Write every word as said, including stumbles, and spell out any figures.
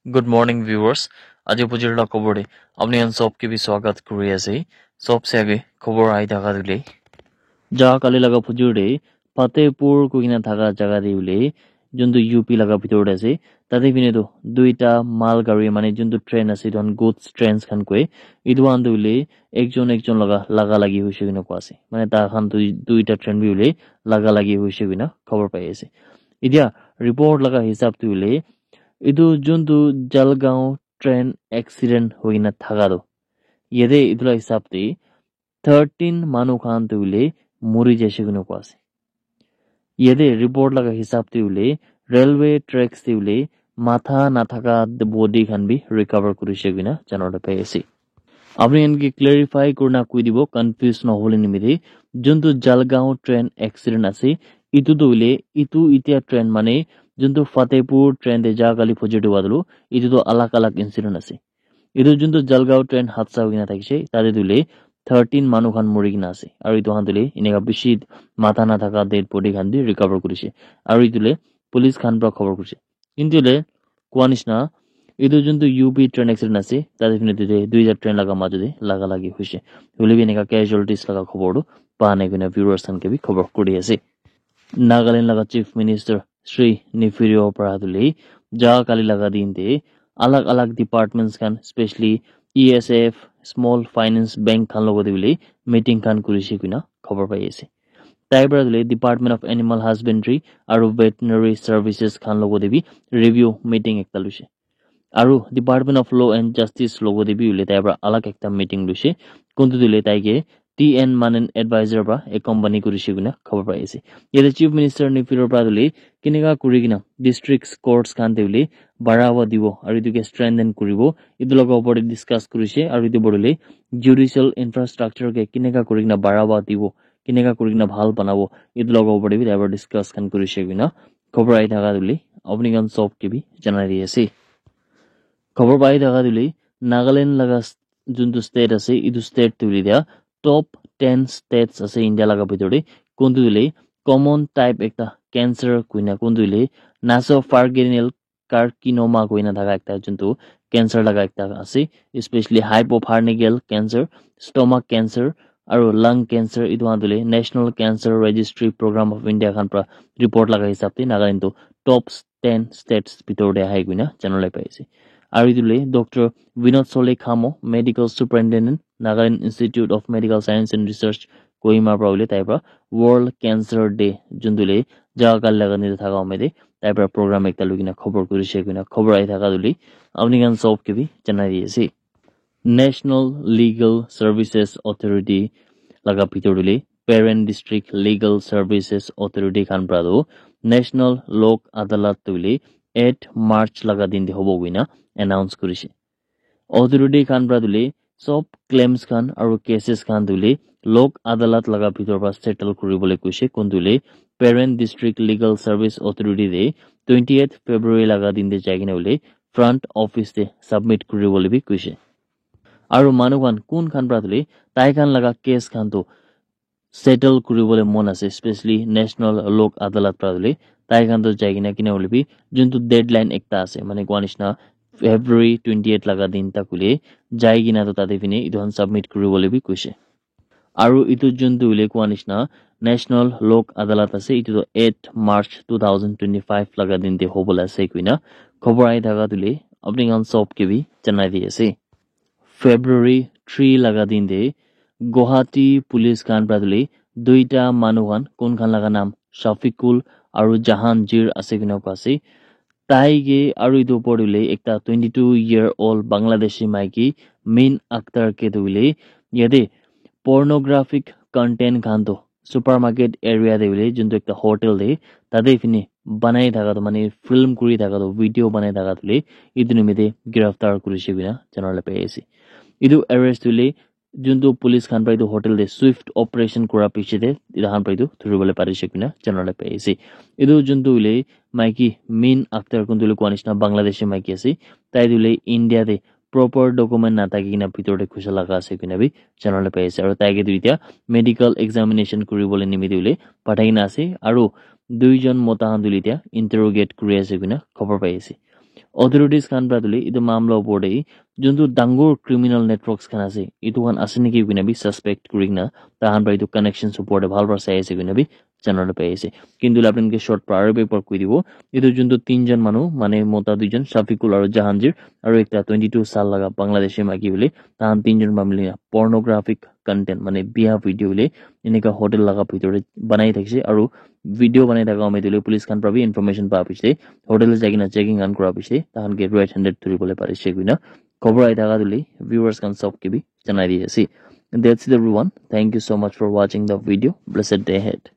Good morning, viewers. Aji phujir la khobor te apni khan sob ke bi swagat kuri ase. Sob se age khobor ahi thaka dule, ja kali laga phujir te Fatehpur koi kena thaka jaga te hoile, juntu U P laga bhitor te ase, tate phine tu duita mal gari, mane juntu train ase, etu khan goods trains khan koi, etu khan tu hoile ekjon ekjon laga laga lagi hoise koina koi ase. Mane tai khan tu duita train bi hoile laga lagi hoise koina khobor pai ase. Etia report laga hisab tu hoile, etu juntu Jalgaon train accident hoikena thaka tu, yate etu la hisab te thirteen manu khan tu hoile muri jaise koina koi ase. Yate report laga hisab te hoile railway tracks te hoile matha nathaka body khan bi recover kurise koina janabole pai ase. Apni khan ke clarify kurina koi dibo, confuse nohobole nimite, juntu Jalgaon train accident ase, etu tu hoile, etu etia train mane juntu Fatehpur train te ja kali phujir te hua tu lo, etu tu alag alag incident ase. Etu juntu Jalgaon train hadsa hoikena thakise, tate tu hoile thirteen manu khan muri kena ase. Aru etu khan tu hoile eneka bishi matha nathaka dead body khan bi recover kurise. Aru etu hoile police khan pra khobor kurise. Kintu hoile kua nishina, etu juntu U P train accident ase, tate phine tu hoile duita train laga majo te laga lagi hoise. Hoile bi eneka casualties laga khobor tu pa nai koina viewers khan ke bi khobor kuri ase. Nagaland laga Chief Minister Shri Neiphiu Rio para tu hoile ja kali laga din te alag alag departments khan, especially E S F, Small Finance Bank khan logot te hoile meeting khan kurise koina khobor pai ase. Tai para tu hoile Department of Animal Husbandry aru Veterinary Services khan logot te bi review meeting ekta loise. Aru Department of Law and Justice logot te bi hoile tai para alag ekta meeting loise. Kuntu tu hoile tai ke T N Menon advisor para accompany kurise koina khobor pai ase. Yate Chief Minister Neiphiu Rio para tu hoile keneka kuri kena district courts khan te hoile barawa dibo aru etu ke strengthen kuribo, etu laga upor te discuss kurise. Aru etu upor te hoile judicial infrastructure ke keneka kuri kena barawa dibo, keneka kuri kena bhal banabo, etu laga upor te bi tai para discuss khan kurise koina khobor ahi thaka tu hoile apni khan sob ke bi janai di ase. Khobor pai thaka tu hoile Nagaland laga s-, juntu state ase, etu state tu hoile dia top ten states ase India laga bhitor te. Kuntu tu hoile common type ekta cancer koina, kuntu tu hoile nasopharyngeal carcinoma koina thaka ekta juntu cancer laga ekta ase, especially hypopharyngeal cancer, stomach cancer, aru lung cancer, etu khan tu hoile National Cancer Registry Program of India khan para report laga hisab te Nagaland tu top ten states bhitor te ahai koina janabole pai ase. Aru etu hoile Doctor Vinod Sole Khamo, Medical Superintendent, Nagaland Institute of Medical Science and Research, Kohima para hoile tai para World Cancer Day juntu hoile ja kali laga din te thaka home te tai para program ekta loi kena khobor kurise koina khobor ahi thaka tu hoile apni khan sob ke bi janai di ase. National Legal Services Authority laga bhitor te hoile Peren District Legal Services Authority khan para tu National Lok Adalat tu hoile eight March laga din te hobo koina announce kurise. Authority khan para tu hoile sob claims khan aru cases khan tu hoile Lok Adalat laga bhitor para settle kuribole koise. Kuntu hoile Peren District Legal Service Authority te twenty eight February laga din te jai kena hoile front office te submit kuribole bi koise. Aru manu khan kun khan para tu hoile tai khan laga case khan tu settle kuribole mon ase, especially National Lok Adalat para tu hoile tai khan tu jai kena kina hoile bi juntu deadline ekta ase, mane kua nishina February twenty eight laga din tak hoile jai kena tu tate phine etu khan submit kuribole bi koise. Aru etu juntu hoile kua nishina National Lok Adalat ase, etu tu eight March two thousand twenty five laga din te hobole ase koina khobor ahi thaka tu hoile apni khan sob ke bi janai di ase. February three laga din te Guwahati police khan para tu hoile duita manu khan, kun khan laga naam Shafiqul aru Jahangir ase koina koi ase. Tai ke aru etu upor te hoile ekta twenty two year old Bangladeshi maiki Min Akhtar ke tu hoile yate pornographic content khan tu supermarket area te hoile juntu ekta hotel te tate phine banai thaka tu, mane film kuri thaka tu, video banai thaka tu hoile etu nimite giraftar kurise koina janabole pai ase. Etu arrest tu hoile juntu police khan para etu hotel te swift operation kura piche te etu khan para etu dhuribole parise koina janabole pai ase. Etu juntu hoile maiki Min Akhtar kuntu hoile kua nishina Bangladeshi maiki ase. Tai tu hoile India te proper document nathaki kena bhitor te ghusa laga ase koina bi janabole pai ase. Aru tai ke tu etia medical examination kuribole nimite hoile pathai kena ase. Aru duijon mota khan tu hoile etia interrogate kuri ase koina khobor pai ase. Authorities khan para tuli etu mamla opor te juntu dangor criminal networks khan ase, etu khan ase niki koina bi suspect kuri kena tahan para etu connections opor te bhal para sai ase koina bi janabole pai ase. Kintu apni ke short para aru bi ekbar koi dibo, etu juntu tinjon manu, mane mota duijon, Shafiqul aru Jahangir, aru ekta twenty two sal laga Bangladeshi maiki hoile, tahan tinjon para mili na pornographic content, mane biya video hoile enika hotel laga bhitor te banai thakise, aru video banai thaka home tuli police khan para bi information pa piche, hotel te jai kena checking khan kura piche tahan ke red handed dhuri bole parise koina khobor ahi thaka tuli viewers khan sob ke bi janai di ase. That's it everyone. Thank you so much for watching the video. Blessed day ahead.